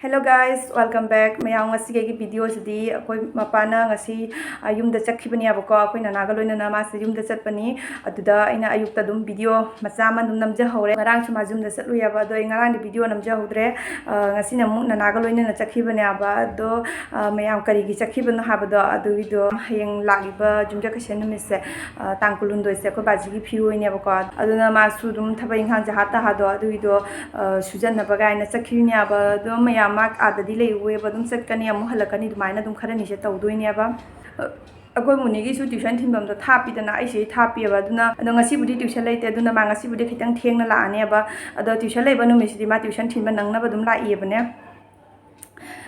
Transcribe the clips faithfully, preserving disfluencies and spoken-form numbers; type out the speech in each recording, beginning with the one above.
Hello guys, welcome back. ꯃꯌꯥꯝ, ꯉꯁꯤꯒꯤ ꯑꯩꯒꯤ ꯚꯤꯗꯤꯑꯣꯁꯤꯗꯤ ꯑꯩꯈꯣꯏ ꯃꯄꯥꯅ ꯉꯁꯤ, ꯑ, ꯌꯨꯝꯗ ꯆꯠꯈꯤꯕꯅꯦꯕꯀꯣ꯫ ꯑꯩꯈꯣꯏ ꯅꯅꯥꯒ ꯂꯣꯏꯅꯅ ꯃꯥꯁꯦ ꯌꯨꯝꯗ ꯆꯠꯄꯅꯤ꯫ ꯑꯗꯨꯗ ꯑꯩꯅ ꯑꯌꯨꯛꯇ ꯑꯗꯨꯝ ꯚꯤꯗꯤꯑꯣ ꯃꯆꯥ ꯑꯃ ꯑꯗꯨꯝ ꯅꯝꯖꯍꯧꯔꯦ꯫ ꯉꯔꯥꯡꯁꯨ ꯃꯥꯁꯨ ꯌꯨꯝꯗ ꯆꯠꯂꯨꯏꯌꯦꯕ, ꯑꯗꯣ ꯑꯩ ꯉꯔꯥꯡꯗꯤ ꯚꯤꯗꯤꯑꯣ ꯅꯝꯖꯍꯧꯗ꯭ꯔꯦ꯫ ꯑ, ꯉꯁꯤꯅ ꯑꯃꯨꯛ ꯅꯅꯥꯒ ꯂꯣꯏꯅꯅ ꯆꯠꯈꯤꯕꯅꯦꯕ꯫ ꯑꯗꯣ, ꯑ, ꯃꯌꯥꯝ ꯀꯔꯤꯒꯤ ꯆꯠꯈꯤꯕꯅꯣ ꯍꯥꯏꯕꯗꯣ ꯑꯗꯨꯒꯤꯗꯣ ꯍꯌꯦꯡ ꯂꯥꯛꯂꯤꯕ ꯌꯨꯝꯖꯀꯩꯁ ꯅꯨꯃꯤꯠꯁꯦ, ꯑ, ꯇꯥꯡ ꯀꯨꯟꯍꯨꯝꯗꯣꯏꯁꯦ ꯑꯩꯈꯣꯏ ꯕꯥꯖꯤꯒꯤ ꯐꯤꯔꯣꯏꯅꯦꯕꯀꯣ꯫ ꯑꯗꯨꯅ ꯃꯥꯁꯨ ꯑꯗꯨꯝ ꯊꯕꯛ ꯏꯪꯈꯥꯡꯁꯦ ꯍꯥ ꯇꯥ ꯍꯥꯗꯣ ꯑꯗꯨꯒꯤꯗꯣ, ꯑ, ꯁꯨꯖꯟꯅꯕ ꯀꯥꯏꯅ ꯆꯠꯈꯤꯕꯅꯦꯕ꯫ ꯑꯗꯣ ꯃꯌꯥꯝ ꯃꯥ ꯑꯥꯗꯗꯤ ꯂꯩꯔꯨꯑꯦꯕ, ꯑꯗꯨꯝ ꯆꯠꯀꯅꯤ, ꯑꯃꯨꯛ ꯍꯜꯂꯛꯀꯅꯤ, ꯑꯗꯨꯃꯥꯏꯅ ꯑꯗꯨꯝ ꯈꯔꯅꯤꯁꯦ ꯇꯧꯗꯣꯏꯅꯦꯕ꯫ ꯑ, ꯑꯩꯈꯣꯏ ꯃꯨꯅꯤꯒꯤꯁꯨ ꯇ꯭ꯌꯨꯁꯟ ꯊꯤꯟꯐꯝꯗꯣ ꯊꯥꯞꯄꯤꯗꯅ, ꯑꯩꯁꯤꯗꯤ ꯊꯥꯞꯄꯤꯑꯕ꯫ ꯑꯗꯨꯅ, ꯑꯗꯣ ꯉꯁꯤꯕꯨꯗꯤ ꯇ꯭ꯌꯨꯁꯟ ꯂꯩꯇꯦ, ꯑꯗꯨꯅ ꯃꯥ ꯉꯁꯤꯕꯨꯗꯤ ꯈꯤꯇꯪ ꯊꯦꯡꯅ ꯂꯥꯛꯑꯅꯦꯕ꯫ ꯑꯗꯣ ꯇ꯭ꯌꯨꯁꯟ ꯂꯩꯕ ꯅꯨꯃꯤꯠꯁꯤꯗꯤ ꯃꯥ ꯇ꯭ꯌꯨꯁꯟ ꯊꯤꯟꯕ ꯅꯪꯅꯕ ꯑꯗꯨꯝ ꯂꯥꯛꯏꯕꯅꯦ꯫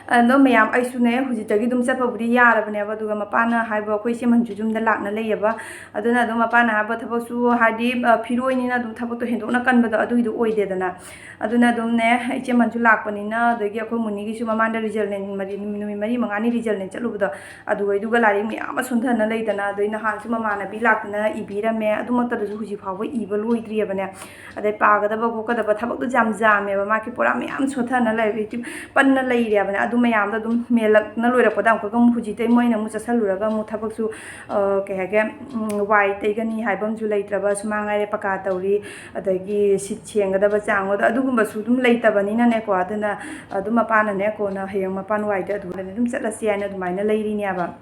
ꯑꯗꯣ ꯃꯌꯥꯝ, ꯑꯩꯁꯨꯅꯦ ꯍꯧꯖꯤꯛꯇꯒꯤ ꯑꯗꯨꯝ ꯆꯠꯄꯕꯨꯗꯤ ꯌꯥꯔꯕꯅꯦꯕ, ꯑꯗꯨꯒ ꯃꯄꯥꯅ ꯍꯥꯏꯕ, ꯑꯩꯈꯣꯏ ꯏꯆꯦꯃꯟꯁꯨ ꯌꯨꯝꯗ ꯂꯥꯛꯅ ꯂꯩꯌꯦꯕ꯫ ꯑꯗꯨꯅ ꯑꯗꯨꯝ ꯃꯄꯥꯅ ꯍꯥꯏꯕ ꯊꯕꯛꯁꯨ, ꯍꯥꯏꯗꯤ, ꯑ, ꯐꯤꯔꯣꯏꯅꯤꯅ ꯑꯗꯨꯝ ꯊꯕꯛꯇꯣ ꯍꯦꯟꯗꯣꯛꯅ ꯀꯟꯕꯗꯣ ꯑꯗꯨꯒꯤꯗꯣ ꯑꯣꯏꯗꯦꯗꯅ꯫ ꯑꯗꯨꯅ ꯑꯗꯨꯝꯅꯦ, ꯏꯆꯦꯃꯟꯁꯨ ꯂꯥꯛꯄꯅꯤꯅ, ꯑꯗꯒꯤ ꯑꯩꯈꯣꯏ ꯃꯨꯅꯤꯒꯤꯁꯨ ꯃꯃꯥꯡꯗ ꯔꯤꯖꯜꯅꯦ, ꯃꯔꯤ, ꯅꯨꯃꯤꯠ ꯃꯔꯤ ꯃꯉꯥꯅꯤ ꯔꯤꯖꯜꯅꯦ ꯆꯠꯂꯨꯕꯗꯣ, ꯑꯗꯨꯒꯩꯗꯨꯒ ꯂꯥꯏꯔꯤꯛ ꯃꯌꯥꯝ ꯑꯃ ꯁꯣꯟꯊꯅ ꯂꯩꯗꯅ꯫ ꯑꯗꯩ ꯅꯍꯥꯟꯁꯨ ꯃꯃꯥꯟꯅꯕꯤ ꯂꯥꯛꯇꯅ ꯏꯕꯤꯔꯝꯃꯦ, ꯑꯗꯨꯃꯛꯇꯗꯁꯨ ꯍꯧꯖꯤꯛ ꯐꯥꯎꯕ ꯏꯕ ꯂꯣꯏꯗ꯭ꯔꯤꯑꯕꯅꯦ꯫ ꯑꯗꯩ ꯄꯥꯒꯗꯕ ꯈꯣꯠꯀꯗꯕ ꯊꯕꯛꯇꯨ ꯌꯥꯝ ꯌꯥꯝꯃꯦꯕ, ꯃꯥꯒꯤ ꯄꯨꯔꯥ ꯃꯌꯥꯝ ꯁꯣꯠꯊꯅ ꯂꯩꯔꯦ, ꯄꯟꯅ ꯂꯩꯔꯦꯕꯅꯦ꯫ ꯑꯗꯨ ꯃꯌꯥꯝꯗꯣ ꯑꯗꯨꯝ ꯃꯦꯜꯂꯛꯅ ꯂꯣꯏꯔꯛꯄꯗ ꯑꯃꯨꯛꯀꯒ ꯑꯃꯨꯛ ꯍꯧꯖꯤꯛꯇꯩ ꯃꯣꯏꯅ ꯑꯃꯨꯛ ꯆꯠꯁꯜꯂꯨꯔꯒ ꯑꯃꯨꯛ ꯊꯕꯛꯁꯨ, ꯑ, ꯀꯩ ꯍꯥꯏꯒꯦ, ꯎꯝ, ꯋꯥꯏ ꯇꯩꯒꯅꯤ ꯍꯥꯏꯕ ꯑꯃꯁꯨ ꯂꯩꯇ꯭ꯔꯕ, ꯁꯨꯃꯥꯡ ꯍꯥꯏꯔꯦ ꯄꯀꯥ ꯇꯧꯔꯤ, ꯑꯗꯒꯤ ꯁꯤꯠ ꯁꯦꯡꯒꯗꯕ ꯆꯥꯡ ꯑꯗ ꯑꯗꯨꯒꯨꯝꯕꯁꯨ ꯑꯗꯨꯝ ꯂꯩꯇꯕꯅꯤꯅꯅꯦꯀꯣ꯫ ꯑꯗꯨꯅ ꯑꯗꯨꯝ ꯃꯄꯥꯅꯅꯦ, ꯀꯣꯟꯅ ꯍꯌꯦꯡ ꯃꯄꯥꯟ ꯋꯥꯏꯗ ꯑꯗꯨꯃꯥꯏꯅ ꯑꯗꯨꯝ ꯆꯠꯂꯁꯤ ꯍꯥꯏꯅ ꯑꯗꯨꯃꯥꯏꯅ ꯂꯩꯔꯤꯅꯦꯕ꯫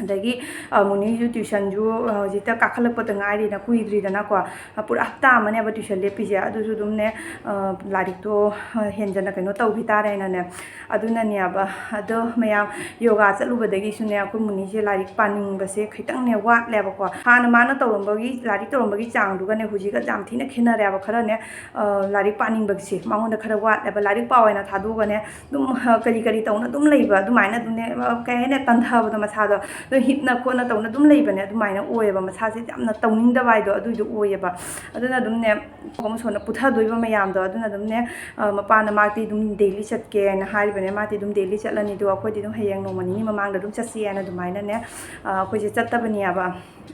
ꯑꯗꯒꯤ, ꯑ, ꯃꯨꯅꯤꯁꯨ ꯇ꯭ꯌꯨꯁꯟꯁꯨ, ꯑ, ꯍꯧꯖꯤꯛꯇ ꯀꯥꯈꯠꯂꯛꯄꯗ ꯉꯥꯏꯔꯤꯅ, ꯀꯨꯏꯗ꯭ꯔꯤꯗꯅꯀꯣ꯫ ꯑ, ꯄꯨꯔꯥ ꯍꯞꯇꯥ ꯑꯃꯅꯦꯕ ꯇ꯭ꯌꯨꯁꯟ ꯂꯦꯞꯄꯤꯁꯦ꯫ ꯑꯗꯨꯁꯨ ꯑꯗꯨꯝꯅꯦ, ꯑ, ꯂꯥꯏꯔꯤꯛꯇꯣ, ꯑ, ꯍꯦꯟꯖꯟꯅ ꯀꯩꯅꯣ ꯇꯧꯈꯤ ꯇꯥꯔꯦꯅꯅꯦ꯫ ꯑꯗꯨꯅꯅꯦꯕ꯫ ꯑꯗꯣ ꯃꯌꯥꯝ, ꯌꯣꯒꯥ ꯆꯠꯂꯨꯕꯗꯒꯤꯁꯨꯅꯦ, ꯑꯩꯈꯣꯏ ꯃꯨꯅꯤꯁꯦ ꯂꯥꯏꯔꯤꯛ ꯄꯥꯅꯤꯡꯕꯁꯦ ꯈꯤꯇꯪꯅꯦ ꯋꯥꯠꯂꯦꯕꯀꯣ꯫ ꯍꯥꯟꯅ ꯃꯥꯅ ꯇꯧꯔꯝꯕꯒꯤ, ꯂꯥꯏꯔꯤꯛ ꯇꯧꯔꯝꯕꯒꯤ ꯆꯥꯡꯗꯨꯒꯅꯦ ꯍꯧꯖꯤꯛꯀ ꯌꯥꯝ ꯊꯤꯅ ꯈꯦꯠꯅꯔꯦꯕ꯫ ꯈꯔꯅꯦ, ꯑ, ꯂꯥꯏꯔꯤꯛ ꯄꯥꯅꯤꯡꯕꯒꯤꯁꯦ ꯃꯉꯣꯟꯗ ꯈꯔ ꯋꯥꯠꯂꯦꯕ꯫ ꯂꯥꯏꯔꯤꯛ ꯄꯥꯎ ꯍꯥꯏꯅ ꯊꯥꯗꯣꯛꯑꯒꯅꯦ, ꯑꯗꯨꯝ, ꯑ, ꯀꯔꯤ ꯀꯔꯤ ꯇꯧꯅ ꯑꯗꯨꯝ ꯂꯩꯕ, ꯑꯗꯨꯃꯥꯏꯅ ꯑꯗꯨꯝꯅꯦ, ꯑ, ꯀꯩ ꯍꯥꯏꯅꯤ, ꯇꯟꯊꯕꯗꯣ ꯃꯁꯥꯗꯣ꯫ ꯑꯗꯣ ꯍꯤꯞꯅ ꯈꯣꯠꯅ ꯇꯧꯅ ꯑꯗꯨꯝ ꯂꯩꯕꯅꯦ, ꯑꯗꯨꯃꯥꯏꯅ ꯑꯣꯏꯌꯦꯕ꯫ ꯃꯁꯥꯁꯦ ꯌꯥꯝꯅ ꯇꯧꯅꯤꯡꯗꯕ ꯍꯥꯏꯗꯣ ꯑꯗꯨꯏꯗꯣ ꯑꯣꯏꯌꯦꯕ꯫ ꯑꯗꯨꯅ ꯑꯗꯨꯝꯅꯦ, ꯁꯣꯝꯅ ꯄꯨꯊꯗꯣꯏꯕ ꯃꯌꯥꯝꯗꯣ, ꯑꯗꯨꯅ ꯑꯗꯨꯝꯅꯦ, ꯑ, ꯃꯄꯥꯅ ꯃꯥꯗꯤ ꯑꯗꯨꯝ ꯗꯦꯂꯤ ꯆꯠꯀꯦꯅ ꯍꯥꯏꯔꯤꯕꯅꯦ꯫ ꯃꯥꯗꯤ ꯑꯗꯨꯝ ꯗꯦꯂꯤ ꯆꯠꯂꯅꯤ, ꯑꯗꯣ ꯑꯩꯈꯣꯏꯗꯤ ꯑꯗꯨꯝ ꯍꯌꯦꯡ ꯅꯣꯡꯃ ꯅꯤꯅꯤ ꯃꯃꯥꯡꯗ ꯑꯗꯨꯝ ꯆꯠꯁꯤ ꯍꯥꯏꯅ ꯑꯗꯨꯃꯥꯏꯅꯅꯦ, ꯑ, ꯑꯩꯈꯣꯏꯁꯦ ꯆꯠꯇꯕꯅꯦꯕ꯫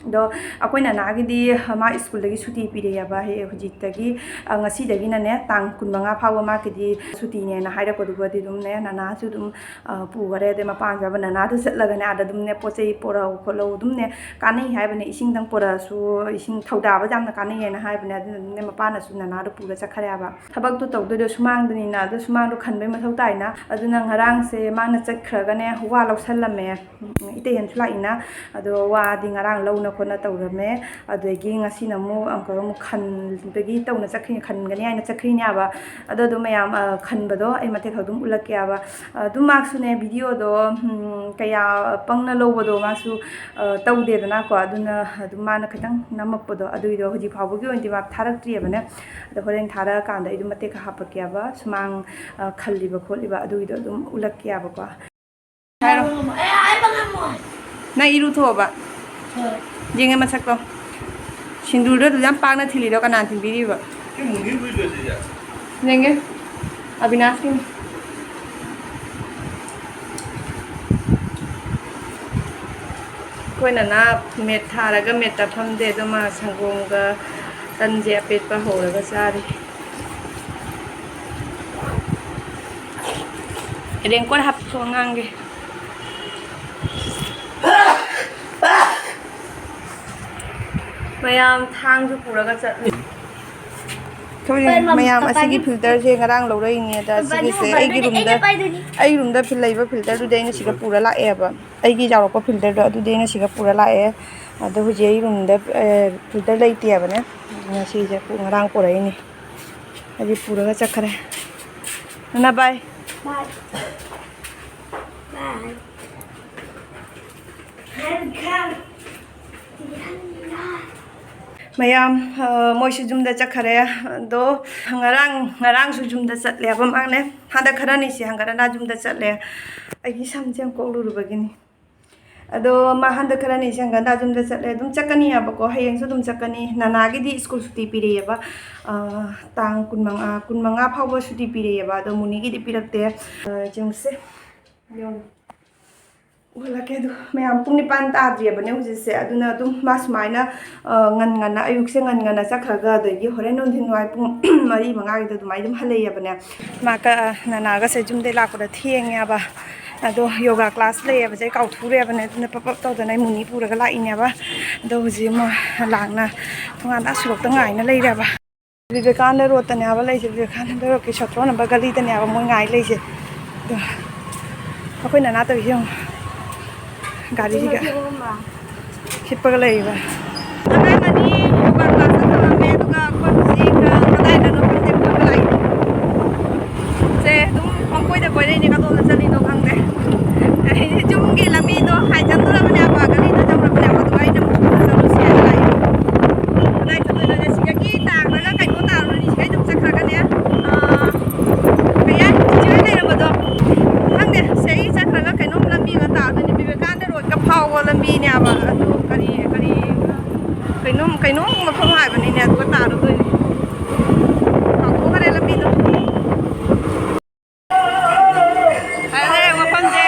ꯑꯗꯣ ꯑꯩꯈꯣꯏ ꯅꯅꯥꯒꯤꯗꯤ ꯃꯥ ꯁ꯭ꯀꯨꯜꯗꯒꯤ ꯁꯨꯇꯤ ꯄꯤꯔꯛꯑꯦꯕ꯫ ꯍꯌꯦꯡ ꯍꯧꯖꯤꯛꯇꯒꯤ, ꯑ, ꯉꯁꯤꯗꯒꯤꯅꯅꯦ ꯇꯥꯡ ꯀꯨꯟꯃꯉꯥ ꯐꯥꯎꯕ ꯃꯥꯒꯤꯗꯤ ꯁꯨꯇꯤꯅꯦꯅ ꯍꯥꯏꯔꯛꯄꯗꯨꯒꯗꯤ ꯑꯗꯨꯝꯅꯦ ꯅꯅꯥꯁꯨ ꯑꯗꯨꯝ, ꯑ, ꯄꯨꯈꯔꯦ꯫ ꯑꯗꯩ ꯃꯄꯥꯟꯁꯨ ꯌꯥꯎꯕ ꯅꯅꯥꯗꯨ ꯆꯠꯂꯒꯅꯦ ꯑꯥꯗ ꯑꯗꯨꯝꯅꯦ ꯄꯣꯠ ꯆꯩ ꯄꯣꯔꯛꯎ ꯈꯣꯠꯂꯧ ꯑꯗꯨꯝꯅꯦ ꯀꯥꯟꯅꯩ ꯍꯥꯏꯕꯅꯦ꯫ ꯏꯁꯤꯡꯗꯪ ꯄꯣꯔꯛꯑꯁꯨ ꯏꯁꯤꯡ ꯊꯧꯗꯥꯕ ꯌꯥꯝꯅ ꯀꯥꯟꯅꯩꯌꯦꯅ ꯍꯥꯏꯕꯅꯦ꯫ ꯑꯗꯨꯅ ꯑꯗꯨꯝꯅꯦ ꯃꯄꯥꯅꯁꯨ ꯅꯅꯥꯗꯣ ꯄꯨꯔ ꯆꯠꯈ꯭ꯔꯦ ꯍꯥꯏꯕ꯫ ꯊꯕꯛꯇꯣ ꯇꯧꯗꯣꯏꯗꯣ ꯁꯨꯃꯥꯡꯗꯅꯤꯅ, ꯑꯗꯣ ꯁꯨꯃꯥꯡꯗꯣ ꯈꯟꯕꯩ ꯃꯊꯧ ꯇꯥꯏꯅ꯫ ꯑꯗꯨꯅ ꯉꯔꯥꯡꯁꯦ ꯃꯥꯅ ꯆꯠꯈ꯭ꯔꯒꯅꯦ ꯋꯥ ꯂꯧꯁꯜꯂꯝꯃꯦ꯫ ꯎꯝ, ꯏꯇꯩ ꯍꯦꯟꯁꯨ ꯂꯥꯛꯏꯅ꯫ ꯑꯗꯣ ꯋꯥꯗꯤ ꯉꯔꯥꯡ ꯂꯧꯅ ꯈꯣꯠꯅ ꯇꯧꯔꯝꯃꯦ꯫ ꯑꯗꯨꯗꯒꯤ ꯉꯁꯤꯅ ꯑꯃꯨꯛ ꯑꯪꯀꯜ ꯑꯃꯨꯛ ꯈꯟꯕꯒꯤ ꯇꯧꯅ ꯆꯠꯈ꯭ꯔꯤ, ꯈꯟꯒꯅꯤ ꯍꯥꯏꯅ ꯆꯠꯈ꯭ꯔꯤꯅꯦꯕ꯫ ꯑꯗꯣ ꯑꯗꯨꯝ ꯃꯌꯥꯝ, ꯑ, ꯈꯟꯕꯗꯣ ꯑꯩ ꯃꯇꯦꯛ ꯈꯔ ꯑꯗꯨꯝ ꯎꯠꯂꯛꯀꯦꯕ꯫ ꯑꯗꯨꯝ ꯃꯥꯁꯨꯅꯦ ꯚꯤꯗꯤꯑꯣꯗꯣ, ꯎꯝ, ꯀꯌꯥ ꯄꯪꯅ ꯂꯧꯕꯗꯣ ꯃꯥꯁꯨ, ꯑ, ꯇꯧꯗꯦꯗꯅꯀꯣ꯫ ꯑꯗꯨꯅ ꯑꯗꯨꯝ ꯃꯥꯅ ꯈꯤꯇꯪ ꯅꯝꯃꯛꯄꯗꯣ ꯑꯗꯨꯒꯤꯗꯣ ꯍꯧꯖꯤꯛ ꯐꯥꯎꯕꯒꯤ ꯑꯣꯏꯅꯗꯤ ꯃꯥ ꯊꯥꯔꯛꯇ꯭ꯔꯤꯕꯅꯦ꯫ ꯑꯗꯣ ꯍꯣꯔꯦꯟ ꯊꯥꯔꯛꯑꯀꯥꯟꯗ ꯑꯩ ꯑꯗꯨꯝ ꯃꯇꯦꯛ ꯈꯔ ꯍꯥꯞꯄꯛꯀꯦꯕ꯫ ꯁꯨꯃꯥꯡ, ꯑ, ꯈꯜꯂꯤꯕ ꯈꯣꯠꯂꯤꯕ ꯑꯗꯨꯒꯤꯗꯣ ꯑꯗꯨꯝ ꯎꯠꯂꯛꯀꯦꯕꯀꯣ꯫ ꯍꯥꯏꯔꯣ꯫ ꯑꯦ, ꯍꯥꯏꯕ ꯉꯝꯃꯣꯏ꯫ ꯅꯪ ꯏꯔꯨꯊꯣꯛꯑꯕ? ꯍꯣꯏ꯫ ꯌꯦꯡꯉꯦ ꯃꯁꯛꯇꯣ꯫ ꯁꯤꯡꯗꯨꯔꯗꯣ ꯑꯗꯨ ꯌꯥꯝ ꯄꯥꯛꯅ ꯊꯤꯜꯂꯤꯗꯣ ꯀꯅꯥꯅ ꯊꯤꯟꯕꯤꯔꯤꯕ? ꯁꯤ ꯃꯨꯟꯒꯤ ꯂꯨꯏꯗꯣꯏꯁꯦ? ꯌꯦꯡꯒꯦ꯫ ꯑꯕꯤꯅꯥꯁꯀꯤꯅꯤ꯫ ꯑꯩꯈꯣꯏ ꯅꯅꯥ ꯃꯦꯠ ꯊꯥꯔꯒ ꯃꯦꯠꯇ ꯐꯝꯗꯦ, ꯑꯗꯣ ꯃꯥ ꯁꯪꯒꯣꯝꯒ ꯇꯟꯁꯦ ꯑꯄꯦꯠꯄ ꯍꯧꯔꯒ ꯆꯥꯔꯤ꯫ ꯔꯦꯟꯀꯣꯠ ꯍꯥꯞꯄꯣ ꯑꯉꯥꯡꯒꯤ꯫ ꯃꯌꯥꯝ ꯊꯥꯡꯁꯨ ꯄꯨꯔꯒ ꯆꯠꯂꯤ꯫ ꯊꯣꯏ, ꯄꯥꯏ, ꯃꯝ-, ꯃꯌꯥꯝ ꯄꯥꯏ, ꯑꯁꯤꯒꯤ ꯄꯥꯏ꯫ Filterꯁꯦ ꯉꯔꯥꯡ ꯂꯧꯔꯛꯏꯅꯦ꯫ ꯑꯗ ꯄꯥꯏ, ꯁꯤꯒꯤꯁꯦ ꯄꯥꯏ, ꯑꯩꯒꯤ ꯑꯩꯅ roomꯗ, ꯄꯥꯏꯗꯣꯏꯅꯤ꯫ ꯑꯩꯒꯤ roomꯗ ꯐꯤꯜ ꯂꯩꯕ filterꯗꯨꯗꯤ ꯑꯩꯅ ꯁꯤꯗ ꯄꯨꯔ ꯂꯥꯛꯑꯦꯕ꯫ ꯑꯩꯒꯤ ꯌꯥꯎꯔꯛꯄ filterꯗꯣ ꯑꯗꯨꯗꯤ ꯑꯩꯅ ꯁꯤꯗ ꯄꯨꯔ ꯂꯥꯛꯑꯦ꯫ ꯑꯗꯣ ꯍꯧꯖꯤꯛ ꯑꯩ roomꯗ, ꯑꯦ, filter ꯂꯩꯇꯦꯕꯅꯦ꯫ ꯉꯁꯤꯁꯦ ꯄꯨ-, ꯉꯔꯥꯡ ꯄꯨꯔꯛꯏꯅꯤ꯫ ꯑꯗꯨ ꯄꯨꯔꯒ ꯆꯠꯈ꯭ꯔꯦ꯫ ꯅꯅꯥ bye꯫ Bye꯫ Bye꯫ ꯃꯌꯥꯝ, ꯑ, ꯃꯣꯏꯁꯨ ꯌꯨꯝꯗ ꯆꯠꯈꯔꯦ꯫ ꯑꯗꯣ ꯉꯔꯥꯡ, ꯉꯔꯥꯡꯁꯨ ꯌꯨꯝꯗ ꯆꯠꯂꯦꯕ ꯃꯥꯅꯦ꯫ ꯍꯟꯗꯛ ꯈꯔꯅꯤꯁꯦ ꯍꯟꯒꯠ ꯍꯟꯗ ꯌꯨꯝꯗ ꯆꯠꯂꯦ꯫ ꯑꯩꯒꯤ ꯁꯝꯁꯦ ꯌꯥꯝ ꯀꯣꯛꯂꯨꯔꯨꯕꯒꯤꯅꯤ꯫ ꯑꯗꯣ ꯃꯥ ꯍꯟꯗꯛ ꯈꯔ ꯅꯤꯡꯁꯤꯡꯒꯟꯗ ꯌꯨꯝꯗ ꯆꯠꯂꯦ꯫ ꯑꯗꯨꯝ ꯆꯠꯀꯅꯤ ꯍꯥꯏꯕꯀꯣ, ꯍꯌꯦꯡꯁꯨ ꯑꯗꯨꯝ ꯆꯠꯀꯅꯤ꯫ ꯅꯅꯥꯒꯤꯗꯤ ꯁ꯭ꯀꯨꯜ ꯁꯨꯇꯤ ꯄꯤꯔꯛꯑꯦꯕ, ꯑ, ꯇꯥꯡ ꯀꯨꯟꯃꯉꯥ, ꯀꯨꯟꯃꯉꯥ ꯐꯥꯎꯕ ꯁꯨꯇꯤ ꯄꯤꯔꯛꯑꯦꯕ꯫ ꯑꯗꯣ ꯃꯨꯅꯤꯒꯤꯗꯤ ꯄꯤꯔꯛꯇꯦ꯫ ꯑ, ꯌꯦꯡꯉꯨꯁꯦ꯫ ꯌꯦꯡꯉꯨ꯫ ꯎꯍꯜꯂꯛꯀꯦ꯫ ꯑꯗꯨ ꯃꯌꯥꯝ, ꯄꯨꯡ ꯅꯤꯄꯥꯟ ꯇꯥꯗ꯭ꯔꯤꯕꯅꯦ ꯍꯧꯖꯤꯛꯁꯦ꯫ ꯑꯗꯨꯅ ꯑꯗꯨꯝ ꯃꯥ ꯁꯨꯃꯥꯏꯅ, ꯑ, ꯉꯟ ꯉꯟꯅ, ꯑꯌꯨꯛꯁꯦ ꯉꯟ ꯉꯟꯅ ꯆꯠꯈ꯭ꯔꯒ, ꯑꯗꯒꯤ ꯍꯣꯔꯦꯟ ꯅꯨꯡꯊꯤꯟ ꯋꯥꯏ ꯄꯨꯡ ꯃꯔꯤ ꯃꯉꯥꯒꯤꯗ ꯑꯗꯨꯃꯥꯏꯅ ꯑꯗꯨꯝ ꯍꯜꯂꯛꯑꯦꯕꯅꯦ꯫ ꯃꯥ ꯀ-, ꯑ, ꯅꯅꯥꯒꯁꯦ ꯌꯨꯝꯗꯩ ꯂꯥꯛꯄꯗ ꯊꯦꯡꯉꯦꯕ꯫ ꯑꯗꯣ ꯌꯣꯒꯥ ꯀ꯭ꯂꯥꯁ ꯂꯩꯌꯦꯕꯁꯦ ꯑꯩ ꯀꯥꯎꯊꯣꯛꯎꯔꯦꯕꯅꯦ꯫ ꯑꯗꯨꯅ ꯄꯞ ꯄꯞ ꯇꯧꯗꯅ ꯑꯩ ꯃꯨꯅꯤ ꯄꯨꯔꯒ ꯂꯥꯛꯏꯅꯦꯕ꯫ ꯑꯗꯣ ꯍꯧꯖꯤꯛ ꯑꯃ ꯂꯥꯡꯅ ꯊꯣꯡꯒꯥꯟꯗ ꯑꯁꯣꯔꯣꯛꯇ ꯉꯥꯏꯅ ꯂꯩꯔꯦꯕ꯫ ꯕꯤꯕꯦꯀꯥꯅꯟꯗ ꯔꯣꯗꯇꯅꯦ ꯍꯥꯏꯕ ꯂꯩꯁꯦ꯫ ꯕꯤꯕꯦꯀꯥꯅꯟꯗ ꯔꯣꯗꯀꯤ ꯁꯣꯇ꯭ꯔꯣꯟ ꯅꯝꯕꯔ ꯒꯂꯤꯗꯅꯦ ꯍꯥꯏꯕ ꯃꯣꯏ ꯉꯥꯏ ꯂꯩꯁꯦ꯫ ꯑꯗꯣ ꯑꯩꯈꯣꯏ ꯅꯅꯥ ꯇꯧꯔꯤꯁꯦ ꯌꯦꯡꯉꯣ꯫ ꯒꯥꯔꯤꯁꯤꯒ ꯍꯤꯞꯄꯒ ꯂꯩꯔꯤꯕ꯫ ꯑꯉꯥꯡ ꯑꯅꯤ ꯌꯣꯒꯥ ꯀ꯭ꯂꯥꯁꯇ ꯊꯝꯃꯝꯃꯦ, ꯑꯗꯨꯒ ꯑꯩꯈꯣꯏ ꯍꯧꯖꯤꯛ, ꯑ, ꯀꯗꯥꯏꯗꯅꯣ ꯈꯪꯗꯦ ꯀꯣꯏꯕ ꯂꯥꯛꯏ꯫ ꯁꯦ ꯑꯗꯨꯝ ꯄꯪꯀꯣꯏꯗ ꯀꯣꯏꯔꯛꯏꯅꯦ, ꯀꯗꯣꯝꯗ ꯆꯠꯂꯤꯅꯣ ꯈꯪꯗꯦ꯫ ꯑꯩ ꯌꯨꯝꯒꯤ ꯂꯝꯕꯤꯗꯣ ꯍꯥꯏꯖꯤꯜꯂꯨꯔꯕꯅꯦꯕ, ꯒꯥꯔꯤꯗꯣ ꯆꯠꯂꯨꯔꯕꯅꯦꯕ, ꯑꯗꯨꯒ ꯑꯩꯅ ꯑꯃꯨꯛ ꯁꯣꯝꯗ ꯆꯠꯂꯨꯁꯤ ꯍꯥꯏꯅ ꯂꯥꯛꯏ꯫ ꯀꯗꯥꯏ ꯆꯠꯇꯣꯏꯅꯣꯅꯦ? ꯁꯤꯗꯒꯤ ꯇꯥꯈ꯭ꯔꯒ ꯀꯩꯅꯣ ꯇꯥꯔꯨꯔꯅꯤ, ꯁꯤꯗꯩ ꯑꯗꯨꯝ ꯆꯠꯈ꯭ꯔꯒꯅꯦ, ꯑꯥ, ꯀꯩ ꯍꯥꯏ, ꯆꯤꯆꯦ ꯍꯣꯏ ꯂꯩꯔꯝꯕꯗꯣ? ꯈꯪꯗꯦ, ꯁꯤꯗꯒꯤ ꯆꯠꯈ꯭ꯔꯒ ꯀꯩꯅꯣꯝ ꯂꯝꯕꯤ ꯑꯃ ꯇꯥꯗꯣꯏꯅꯦ, ꯕꯤꯕꯦꯀꯥꯅꯟꯗ ꯔꯣꯗꯀ ꯐꯥꯎꯕ ꯂꯝꯕꯤꯅꯦꯕ꯫ ꯑꯗꯨ ꯀꯔꯤ, ꯀꯔꯤ, ꯀꯩꯅꯣꯝ, ꯀꯩꯅꯣꯝ ꯃꯐꯝ ꯍꯥꯏꯕꯅꯤꯅꯦ, ꯑꯗꯨꯒ ꯇꯥꯔꯨꯗꯣꯏꯅꯦ꯫ ꯀꯥꯎꯊꯣꯛꯈ꯭ꯔꯦ ꯂꯝꯕꯤꯗꯣ꯫ ꯐꯔꯦ, ꯃꯐꯝꯁꯦ꯫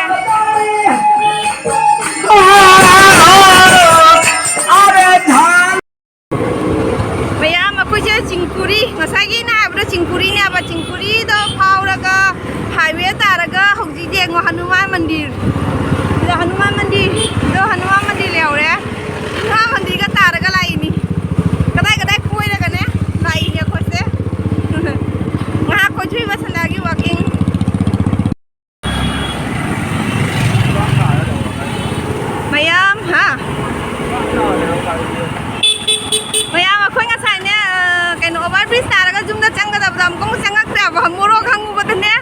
ꯃꯌꯥꯝ, ꯑꯩꯈꯣꯏꯁꯦ ꯆꯤꯡꯀꯨꯔꯤ, ꯉꯁꯥꯏꯒꯤ ꯑꯩꯅ ꯍꯥꯏꯕꯗꯣ ꯆꯤꯡꯀꯨꯔꯤꯅꯦꯕ, ꯆꯤꯡꯀꯨꯔꯤꯗꯣ ꯐꯥꯎꯔꯒ highway ꯇꯥꯔꯒ ꯍꯧꯖꯤꯛ ꯌꯦꯡꯉꯣ ꯍꯅꯨꯃꯥꯟ ꯃꯟꯗꯤꯔ꯫ ꯁꯤꯗ ꯍꯅꯨꯃꯥꯟ ꯃꯟꯗꯤꯔ, ꯁꯤꯗ ꯍꯅꯨꯃꯥꯟ ꯃꯟꯗꯤꯔ ꯂꯩꯍꯧꯔꯦ꯫ ꯍꯅꯨꯃꯥꯟ ꯃꯟꯗꯤꯔꯒ ꯇꯥꯔꯒ ꯂꯥꯛꯏꯅꯤ꯫ ꯀꯗꯥꯏ ꯀꯗꯥꯏ ꯀꯣꯏꯔꯒꯅꯦ ꯂꯥꯛꯏꯅꯦ ꯑꯩꯈꯣꯏꯁꯦ꯫ ꯉꯥꯏꯍꯥꯛ ꯀꯣꯏꯊꯣꯛꯏꯕ ꯁꯟꯗꯥꯒꯤ walking꯫ ꯃꯌꯥꯝ, ꯍꯥ? ꯃꯌꯥꯝ, ꯑꯩꯈꯣꯏ ꯉꯁꯥꯏꯅꯦ, ꯑ, ꯀꯩꯅꯣ, over bridge ꯇꯥꯔꯒ ꯌꯨꯝꯗ ꯆꯪꯒꯗꯕꯗꯣ ꯑꯃꯨꯛꯀ ꯑꯃꯨꯛ ꯆꯪꯉꯛꯇ꯭ꯔꯦꯕ꯫ ꯃꯣꯔꯣꯛ ꯍꯪꯉꯨꯕꯗꯅꯦ,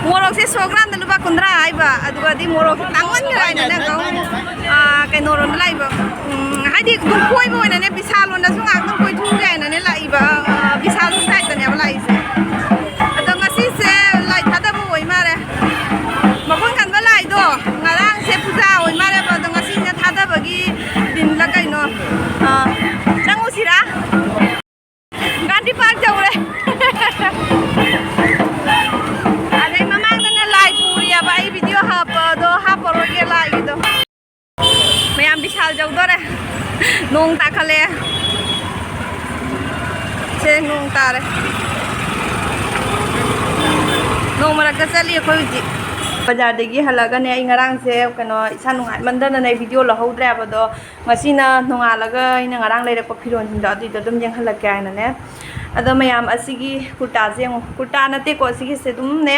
ꯃꯣꯔꯣꯛꯁꯦ ꯁꯣ ꯒ꯭ꯔꯥꯝꯗ ꯂꯨꯄꯥ ꯀꯨꯟꯊ꯭ꯔꯥ ꯍꯥꯏꯕ, ꯑꯗꯨꯒꯗꯤ ꯃꯣꯔꯣꯛꯁꯦ ꯇꯥꯡꯃꯟꯈ꯭ꯔꯦ ꯍꯥꯏꯅꯅꯦ ꯑꯃꯨꯛ, ꯑ, ꯀꯩꯅꯣꯔꯣꯝꯗ ꯂꯥꯛꯏꯕ꯫ ꯎꯝ, ꯍꯥꯏꯗꯤ ꯑꯗꯨꯝ ꯀꯣꯏꯕ ꯑꯣꯏꯅꯅꯦ, ꯕꯤꯁꯥꯜ ꯂꯣꯝꯗꯁꯨ ꯉꯥꯏꯍꯥꯛꯇꯪ ꯀꯣꯏꯊꯣꯛꯎꯒꯦ ꯍꯥꯏꯅꯅꯦ ꯂꯥꯛꯏꯕ, ꯑ, ꯕꯤꯁꯥꯜ ꯁꯥꯏꯠꯇꯅꯦꯕ ꯂꯥꯛꯏꯁꯦ꯫ ꯑꯗꯣ ꯉꯁꯤꯁꯦ ꯂꯥꯏ ꯊꯥꯗꯕ ꯑꯣꯏ ꯃꯥꯜꯂꯦ꯫ ꯃꯈꯣꯟ ꯀꯟꯕ ꯂꯥꯏꯗꯣ ꯉꯔꯥꯡꯁꯦ ꯄꯨꯖꯥ ꯑꯣꯏ ꯃꯥꯜꯂꯦꯕ, ꯑꯗꯣ ꯉꯁꯤ ꯅꯣꯡ ꯇꯥꯈꯠꯂꯛꯑꯦ꯫ ꯁꯦ, ꯅꯣꯡ ꯇꯥꯔꯦ꯫ ꯅꯣꯡ ꯃꯔꯛꯇ ꯆꯠꯂꯤ ꯑꯩꯈꯣꯏ ꯍꯧꯖꯤꯛ꯫ ꯕꯖꯥꯔꯗꯒꯤ ꯍꯜꯂꯛꯑꯒꯅꯦ, ꯑꯩ ꯉꯔꯥꯡꯁꯦ ꯀꯩꯅꯣ, ꯏꯁꯥ ꯅꯨꯡꯉꯥꯏꯃꯟꯗꯅ ꯑꯩ ꯚꯤꯗꯤꯑꯣ ꯂꯧꯍꯧꯗ꯭ꯔꯦꯕ꯫ ꯑꯗꯣ ꯉꯁꯤꯅ ꯅꯣꯡꯉꯥꯜꯂꯒ ꯑꯩꯅ ꯉꯔꯥꯡ ꯂꯩꯔꯛꯄ ꯐꯤꯔꯣꯜꯁꯤꯡꯗꯣ ꯑꯗꯨꯏꯗꯣ ꯑꯗꯨꯝ ꯌꯦꯡꯍꯜꯂꯛꯀꯦ ꯍꯥꯏꯅꯅꯦ꯫ ꯑꯗꯣ ꯃꯌꯥꯝ, ꯑꯁꯤꯒꯤ ꯀꯨꯔꯇꯥꯁꯦ ꯌꯦꯡꯉꯣ꯫ ꯀꯨꯔꯇꯥ ꯅꯠꯇꯦꯀꯣ, ꯑꯁꯤꯒꯤꯁꯦ ꯑꯗꯨꯝꯅꯦ,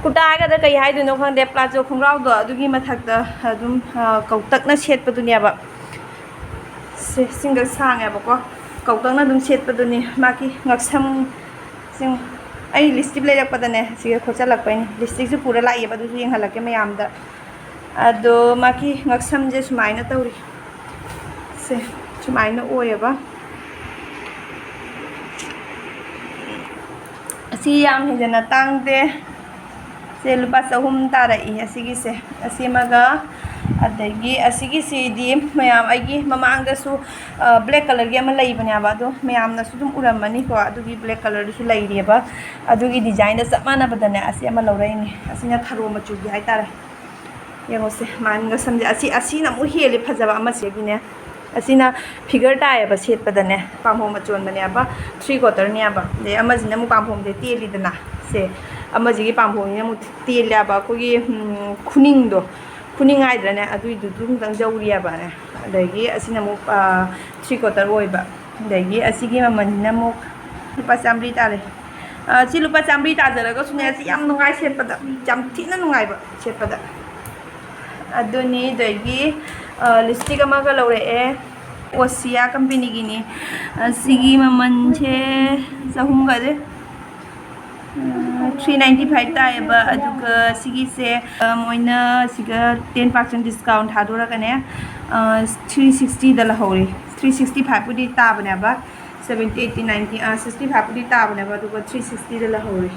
ꯀꯨꯔꯇꯥ ꯍꯥꯏꯒꯗ꯭ꯔꯥ ꯀꯩ ꯍꯥꯏꯗꯣꯏꯅꯣ ꯈꯪꯗꯦ, ꯄ꯭ꯂꯥꯖꯣ ꯈꯣꯡꯒ꯭ꯔꯥꯎꯗꯣ ꯑꯗꯨꯒꯤ ꯃꯊꯛꯇ ꯑꯗꯨꯝ, ꯑ, ꯀꯧꯇꯛꯅ ꯁꯦꯠꯄꯗꯨꯅꯦꯕ꯫ ꯁꯦ, ꯁꯤꯡꯒꯜ ꯁꯥꯡꯉꯦꯕꯀꯣ, ꯀꯧꯇꯛꯅ ꯑꯗꯨꯝ ꯁꯦꯠꯄꯗꯨꯅꯤ꯫ ꯃꯥꯒꯤ ꯉꯛꯁꯝ, ꯁꯤꯡ-, ꯑꯩ ꯂꯤꯁꯇꯤꯞ ꯂꯩꯔꯛꯄꯗꯅꯦ, ꯁꯤꯒ ꯈꯣꯠꯆꯜꯂꯛꯄꯩꯅꯦ꯫ ꯂꯤꯁꯇꯤꯞꯁꯨ ꯄꯨꯔ ꯂꯥꯛꯏꯕ, ꯑꯗꯨꯁꯨ ꯌꯦꯡꯍꯜꯂꯛꯀꯦ ꯃꯌꯥꯝꯗ꯫ ꯑꯗꯣ ꯃꯥꯒꯤ ꯉꯛꯁꯝꯁꯦ ꯁꯨꯃꯥꯏꯅ ꯇꯧꯔꯤ꯫ ꯁꯦ, ꯁꯨꯃꯥꯏꯅ ꯑꯣꯏꯌꯦꯕ꯫ ꯑꯁꯤ ꯌꯥꯝ ꯍꯦꯟꯖꯟꯅ ꯇꯥꯡꯗꯦ꯫ ꯁꯦ, ꯂꯨꯄꯥ ꯆꯍꯨꯝ ꯇꯥꯔꯛꯏ ꯑꯁꯤꯒꯤꯁꯦ꯫ ꯑꯁꯤꯃꯒ, ꯑꯗꯒꯤ ꯑꯁꯤꯒꯤꯁꯤꯗꯤ ꯃꯌꯥꯝ, ꯑꯩꯒꯤ ꯃꯃꯥꯡꯗꯁꯨ, ꯑ, ꯕ꯭ꯂꯦꯛ ꯀꯂꯔꯒꯤ ꯑꯃ ꯂꯩꯕꯅꯦꯕ, ꯑꯗꯣ ꯃꯌꯥꯝꯅꯁꯨ ꯑꯗꯨꯝ ꯎꯔꯝꯃꯅꯤꯀꯣ꯫ ꯑꯗꯨꯒꯤ ꯕ꯭ꯂꯦꯛ ꯀꯂꯔꯗꯨꯁꯨ ꯂꯩꯔꯤꯑꯕ꯫ ꯑꯗꯨꯒꯤ ꯗꯤꯖꯥꯏꯟꯗ ꯆꯞ ꯃꯥꯟꯅꯕꯗꯅꯦ, ꯑꯁꯤ ꯑꯃ ꯂꯧꯔꯛꯏꯅꯦ꯫ ꯑꯁꯤꯅ ꯊꯔꯣ ꯃꯆꯨꯒꯤ ꯍꯥꯏꯇꯥꯔꯦ꯫ ꯌꯦꯡꯉꯣꯁꯦ, ꯃꯥꯒꯤ ꯉꯛꯁꯝꯁꯦ꯫ ꯑꯁꯤ, ꯑꯁꯤꯅ ꯑꯃꯨꯛ ꯍꯦꯜꯂꯤ ꯐꯖꯕ ꯑꯃꯁꯤꯒꯤꯅꯦ꯫ ꯑꯁꯤꯅ ꯐꯤꯒꯔ ꯇꯥꯏꯌꯦꯕ ꯁꯦꯠꯄꯗꯅꯦ, ꯄꯥꯝꯕꯣꯝ ꯑꯆꯣꯟꯕꯅꯦꯕ, ꯊ꯭ꯔꯤ ꯀ꯭ꯋꯥꯇꯔꯅꯦꯕ꯫ ꯑꯗꯩ ꯑꯃꯁꯤꯅ ꯑꯃꯨꯛ ꯄꯥꯝꯕꯣꯝꯁꯦ ꯇꯦꯜꯂꯤꯗꯅ, ꯁꯦ, ꯑꯃꯁꯤꯒꯤ ꯄꯥꯝꯕꯣꯝꯁꯤꯅ ꯑꯃꯨꯛ ꯇꯦꯜꯂꯦꯕ, ꯑꯩꯈꯣꯏꯒꯤ, ꯎꯝ, ꯈꯨꯅꯤꯡꯗꯣ, ꯈꯨꯅꯤꯡ ꯍꯥꯏꯗ꯭ꯔꯅꯦ, ꯑꯗꯨꯏꯗꯨꯁꯨ ꯈꯤꯇꯪ ꯖꯧꯔꯤꯑꯕꯅꯦ꯫ ꯑꯗꯒꯤ ꯑꯁꯤꯅ ꯑꯃꯨꯛ, ꯑ, ꯊ꯭ꯔꯤ ꯀ꯭ꯋꯥꯇꯔ ꯑꯣꯏꯕ꯫ ꯑꯗꯒꯤ ꯑꯁꯤꯒꯤ ꯃꯃꯜꯁꯤꯅ ꯑꯃꯨꯛ ꯂꯨꯄꯥ ꯆꯥꯝꯃꯔꯤ ꯇꯥꯔꯦ꯫ ꯑ, ꯁꯤ ꯂꯨꯄꯥ ꯆꯥꯝꯃꯔꯤ ꯇꯥꯖꯔꯒꯁꯨꯅꯦ, ꯑꯁꯤ ꯌꯥꯝ ꯅꯨꯡꯉꯥꯏ ꯁꯦꯠꯄꯗ, ꯌꯥꯝ ꯊꯤꯅ ꯅꯨꯡꯉꯥꯏꯕ ꯁꯦꯠꯄꯗ꯫ ꯑꯗꯨꯅꯤ꯫ ꯑꯗꯒꯤ, ꯑ, ꯂꯤꯞꯁꯇꯤꯛ ꯑꯃꯒ ꯂꯧꯔꯛꯑꯦ, ꯑꯣꯁꯤꯌꯥ ꯀꯝꯄꯦꯅꯤꯒꯤꯅꯤ꯫ ꯑꯁꯤꯒꯤ ꯃꯃꯜꯁꯦ ꯆꯍꯨꯝꯒꯗꯤ, ꯊ꯭ꯔꯤ ꯅꯥꯏꯟꯇꯤ ꯐꯥꯏꯚ ꯇꯥꯏꯌꯦꯕ꯫ ꯑꯗꯨꯒ ꯁꯤꯒꯤꯁꯦ, ꯑ, ꯃꯣꯏꯅ ꯁꯤꯒ ꯇꯦꯟ ꯄꯥꯔꯁꯦꯟ ꯗꯤꯁꯀꯥꯎꯟ ꯊꯥꯗꯣꯔꯒꯅꯦ, ꯑ, ꯊ꯭ꯔꯤ ꯁꯤꯛꯁꯇꯤꯗ ꯂꯧꯍꯧꯔꯤ꯫ ꯊ꯭ꯔꯤ ꯁꯤꯛꯁꯇꯤ ꯐꯥꯏꯚꯄꯨꯗꯤ ꯇꯥꯕꯅꯦꯕ, seventy, eighty, ninety, uh, sixty ꯐꯥꯏꯚꯄꯨꯗꯤ ꯇꯥꯕꯅꯦꯕ, ꯑꯗꯨꯒ ꯊ꯭ꯔꯤ ꯁꯤꯛꯁꯇꯤꯗ ꯂꯧꯍꯧꯔꯤ꯫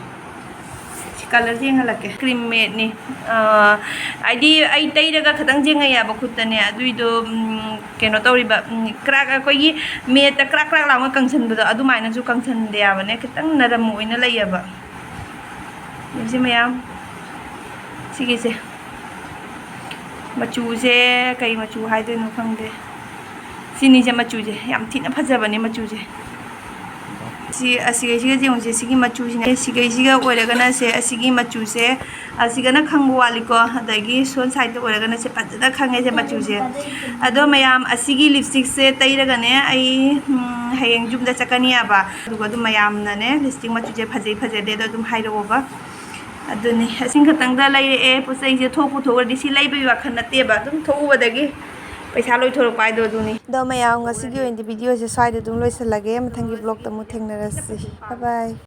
ꯁꯤ ꯀꯂꯔꯁꯦ ꯌꯦꯡꯍꯜꯂꯛꯀꯦ꯫ ꯀ꯭ꯔꯤꯝ ꯃꯦꯠꯅꯤ꯫ ꯑ, ꯍꯥꯏꯗꯤ ꯑꯩ ꯇꯩꯔꯒ ꯈꯤꯇꯪ ꯌꯦꯡꯉꯛꯑꯦꯕ ꯈꯨꯠꯇꯅꯦ, ꯑꯗꯨꯏꯗꯣ, ꯎꯝ, ꯀꯩꯅꯣ ꯇꯧꯔꯤꯕ, ꯎꯝ, ꯀ꯭ꯔꯥꯛ, ꯑꯩꯈꯣꯏꯒꯤ ꯃꯦꯠꯇ ꯀ꯭ꯔꯥꯛ ꯀ꯭ꯔꯥꯛ ꯂꯥꯎꯅ ꯀꯪꯁꯟꯕꯗꯣ, ꯑꯗꯨꯃꯥꯏꯅꯁꯨ ꯀꯪꯁꯟꯗꯦ ꯍꯥꯏꯕꯅꯦ, ꯈꯤꯇꯪ ꯅꯔꯝ ꯑꯣꯏꯅ ꯂꯩꯌꯦꯕ꯫ ꯌꯦꯡꯁꯤ ꯃꯌꯥꯝ, ꯁꯤꯒꯤꯁꯦ ꯃꯆꯨꯁꯦ ꯀꯩ ꯃꯆꯨ ꯍꯥꯏꯗꯣꯏꯅꯣ ꯈꯪꯗꯦ꯫ ꯁꯤꯅꯤꯁꯦ ꯃꯆꯨꯁꯦ ꯌꯥꯝ ꯊꯤꯅ ꯐꯖꯕꯅꯦ ꯃꯆꯨꯁꯦ꯫ ꯁꯤ ꯑꯁꯤꯒꯩꯁꯤꯒ ꯌꯦꯡꯉꯨꯁꯦ, ꯁꯤꯒꯤ ꯃꯆꯨꯁꯤꯅ, ꯁꯤꯒꯩꯁꯤꯒ ꯑꯣꯏꯔꯒꯅ ꯁꯦ, ꯑꯁꯤꯒꯤ ꯃꯆꯨꯁꯦ, ꯑꯁꯤꯒꯅ ꯈꯪꯕ ꯋꯥꯠꯂꯤꯀꯣ, ꯑꯗꯒꯤ ꯁꯣꯝ ꯁꯥꯏꯗꯇ ꯑꯣꯏꯔꯒꯅ ꯁꯦ ꯐꯖꯅ ꯈꯪꯉꯦ ꯁꯦ ꯃꯆꯨꯁꯦ꯫ ꯑꯗꯣ ꯃꯌꯥꯝ, ꯑꯁꯤꯒꯤ ꯂꯤꯞꯁꯇꯤꯛꯁꯦ ꯇꯩꯔꯒꯅꯦ ꯑꯩ, ꯎꯝ, ꯍꯌꯦꯡ ꯌꯨꯝꯗ ꯆꯠꯀꯅꯤ ꯍꯥꯏꯕ꯫ ꯑꯗꯨꯒ ꯑꯗꯨꯝ ꯃꯌꯥꯝꯅꯅꯦ ꯂꯤꯞꯁꯇꯤꯛ ꯃꯆꯨꯁꯦ ꯐꯖꯩ ꯐꯖꯗꯦꯗꯣ ꯑꯗꯨꯝ ꯍꯥꯏꯔꯛꯑꯣꯕ꯫ ꯑꯗꯨꯅꯤ, ꯑꯁꯤꯡ ꯈꯛꯇꯪꯗ ꯂꯩꯔꯛꯑꯦ ꯄꯣꯠ ꯆꯩꯁꯦ꯫ ꯊꯣꯛꯄꯨ ꯊꯣꯛꯑꯗꯤ ꯁꯤ ꯂꯩꯕꯒꯤ ꯋꯥꯈꯜ ꯅꯠꯇꯦꯕ, ꯑꯗꯨꯝ ꯊꯣꯛꯎꯕꯗꯒꯤ ꯄꯩꯁꯥ ꯂꯣꯏꯊꯣꯔꯛꯄ ꯍꯥꯏꯗꯣ ꯑꯗꯨꯅꯤ꯫ ꯑꯗꯣ ꯃꯌꯥꯝ, ꯉꯁꯤꯒꯤ ꯑꯣꯏꯅꯗꯤ ꯚꯤꯗꯤꯑꯣꯁꯦ ꯁ꯭ꯋꯥꯏꯗ ꯑꯗꯨꯝ ꯂꯣꯏꯁꯤꯜꯂꯒꯦ꯫ ꯃꯊꯪꯒꯤ ꯕ꯭ꯂꯣꯛꯇ ꯑꯃꯨꯛ ꯊꯦꯡꯅꯔꯁꯤ꯫ ꯕꯥꯏ ꯕꯥꯏ꯫